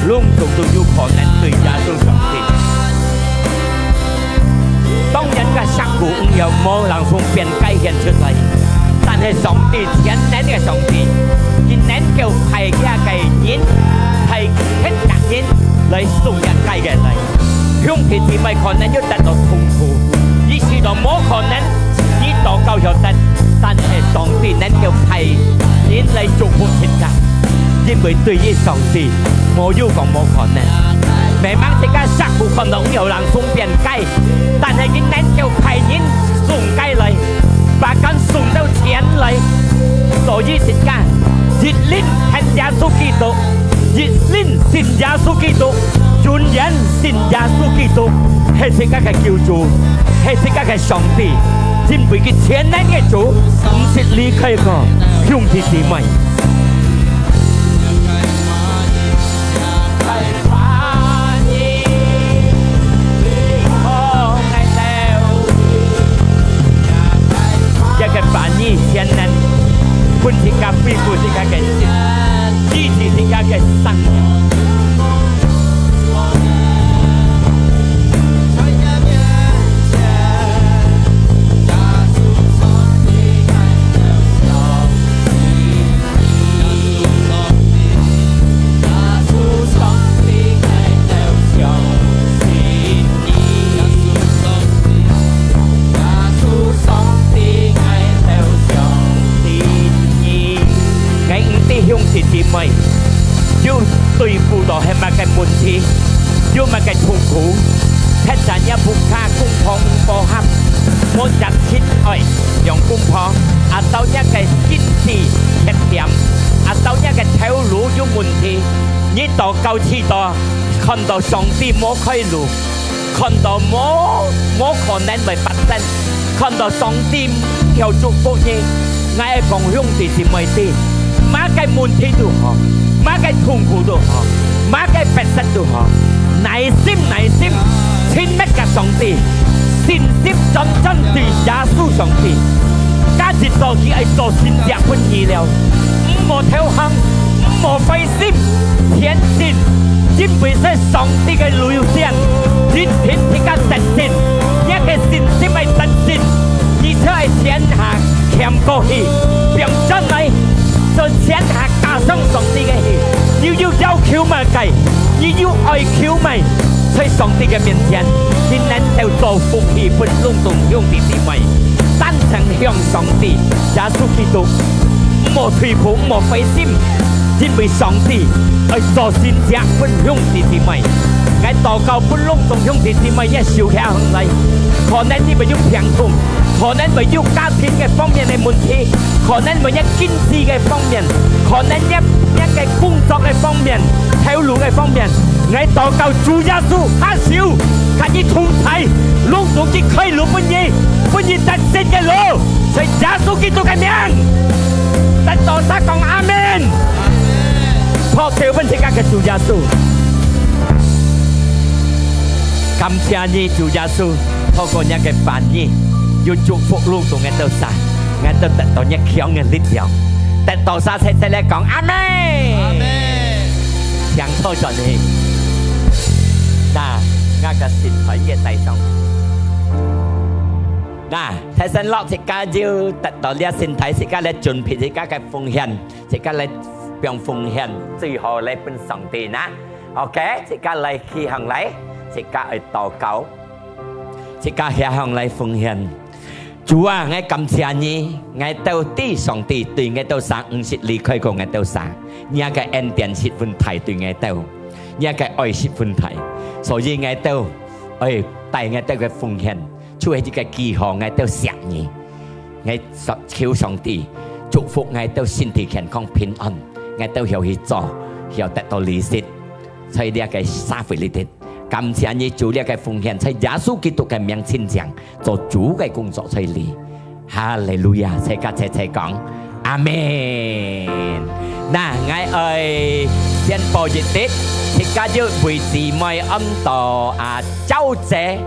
攏總都有可能對耶穌上帝。當然个石牯毋曉無人從邊界顯出來，但係上帝全能个上帝，佢能夠派佢个人，派天降人來送一个个來。兄弟姊妹可能有得到痛苦，你試著無可能，你禱告曉得，但係上帝能夠派人來祝福自家。 因為對於上帝，無有講無可能。明明自家石牯看到有人從邊界，但係佢能夠派人送个來，把佢送到前來。所以自家一靈聽耶穌基督，一靈信耶穌基督，永遠信耶穌基督，係自家个救主，係自家个上帝。 因為佢全能个主，毋識離開過兄弟姊妹。這个話語全能，分自家恢復自家个心，醫治自家个生命。 在你面前，耶穌上帝愛榮耀，个痛苦，忒在若屋下公婆毋和合，無接親愛兩公婆，啊到若个經濟缺點，啊到若个頭路有問題，你禱告祈禱，看到上帝無開路，看到無無可能會發生，看到上帝毋曉祝福你，𠊎愛講兄弟姊妹知，麼个問題都好，麼个痛苦都好，麼个逼迫都好，耐心耐心，親密佮上帝，信心專專對耶穌上帝，今日到佢愛做神蹟分你了，毋好投降，毋好灰心，前進，因為在上帝个路上，一定自家得勝，若个信心愛得勝，你就愛天下 欠過去，放轉來，做天下加上上帝个去。你有要求麼个，你有愛求麼个，在上帝个面前，你能夠做福氣分攏總兄弟姊妹，單淨向上帝耶穌基督，毋好退步，毋好灰心，因為上帝愛做神蹟分兄弟姊妹。𠊎禱告分攏總兄弟姊妹也收起來，可能你會有病痛。 可能會有家庭个方面个問題，可能會有經濟个方面，可能有，有个工作个方面，頭路个方面。𠊎禱告主耶穌下手，佮你同在，攏總佢開路分你，分你得勝个路，在耶穌基督个名。得到儕講阿們。拍手分自家个主耶穌。感謝你，主耶穌。 透過若个話語，又祝福攏總𠊎兜儕，𠊎兜得到若強个力量，得到儕齊齊來講阿們。阿們。請坐轉去。那，𠊎个心態也帶上。那，大聲落，自家就得到這心態，自家來準備自家个奉獻，自家來放奉獻，最後來分上帝拿。 OK，自家來企䟘來，自家愛禱告，自家企䟘來奉獻。主啊，𠊎感謝你，𠊎兜知上帝對𠊎兜儕毋識離開過𠊎兜儕，若个恩典十分大對𠊎兜，若个愛十分大，所以𠊎兜愛帶𠊎兜个奉獻，就係一个記號，𠊎兜惜你。 𠊎求上帝祝福𠊎兜身體健康平安，𠊎兜曉去做，曉得到利息，在這个社會裡頭。感謝你主這个奉獻，在耶穌基督个名親像，做主个工作在這。哈利路亞！齊家齊齊講，阿們。那，𠊎愛宣布一息，自家有位姊妹安到啊，嬌姐。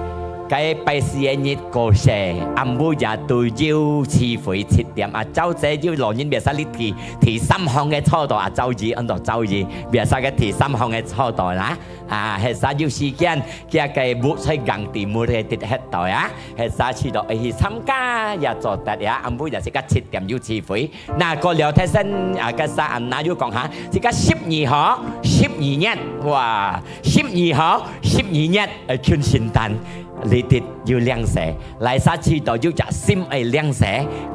該拜四个日過世，暗晡夜都有聚會七點。啊，朝早有老人別儕你第，第三行个坐到，啊，朝二，安到朝二，別儕个第三行个坐到啦。啊，係儕有時間，佢个屋在硬地，屋个直歇到啊，係儕去到，愛去參加也做得呀。暗晡夜自家七點有聚會。那過了，頭先啊，該儕啊，那有講哈，自家十二號，十二月，哇，十二號，十二月，呃，近聖誕。 裡頭有領洗，哪儕知道有隻心愛領洗，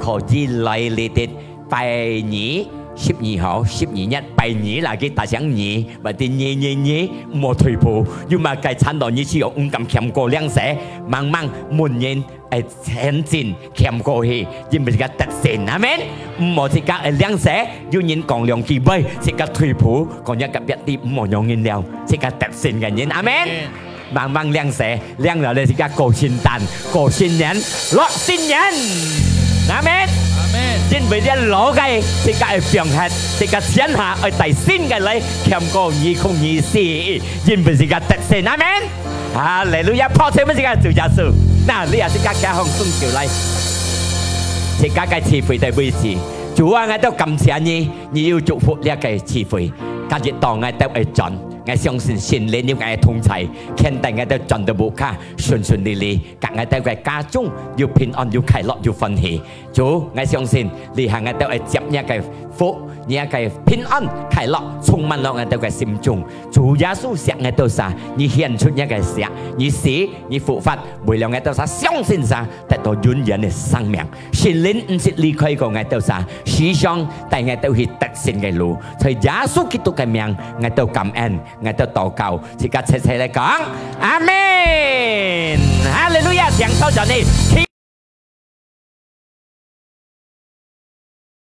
可以來裡頭拜二，十二號，十二月拜二啦，佢大聲二，或者二二二，毋好退步，有麼个慘到你去用勇敢謙過領洗，慢慢問人，愛前進謙過去，因為自家得勝，阿們。毋好自家愛領洗，有人講兩句話，自家退步，講人隔壁知毋好用人了，自家得勝个人，阿們。慢慢領洗，領了咧，自家過聖誕，過新年，樂新年。阿們。阿們。因為這老个，自家愛放忒，自家天下愛帶新个來，謙過二空二四，因為自家得勝。阿們。哈利路亞！拍手分自家主耶穌。那，你也自家企䟘雙手來，自家个聚會个位置。主啊，𠊎兜感謝你，你有祝福這个聚會。今日到𠊎兜愛轉，𠊎相信聖靈有𠊎个同在，牽帶𠊎兜轉到屋下，順順利利，佮𠊎兜个家中有平安、有快樂、有歡喜。主，𠊎相信這下𠊎兜愛接這个福，你个平安、快樂充滿了𠊎兜个心中。主耶穌惜𠊎兜儕，你顯出你个惜，你死，你復活，為了𠊎兜儕相信儕，得到永遠个生命。聖靈毋識離開過𠊎兜儕，時常帶𠊎兜去得勝个路。在耶穌基督个名，𠊎兜感恩，𠊎兜禱告，自家齊齊來講，阿門。哈利路亞！請坐轉去。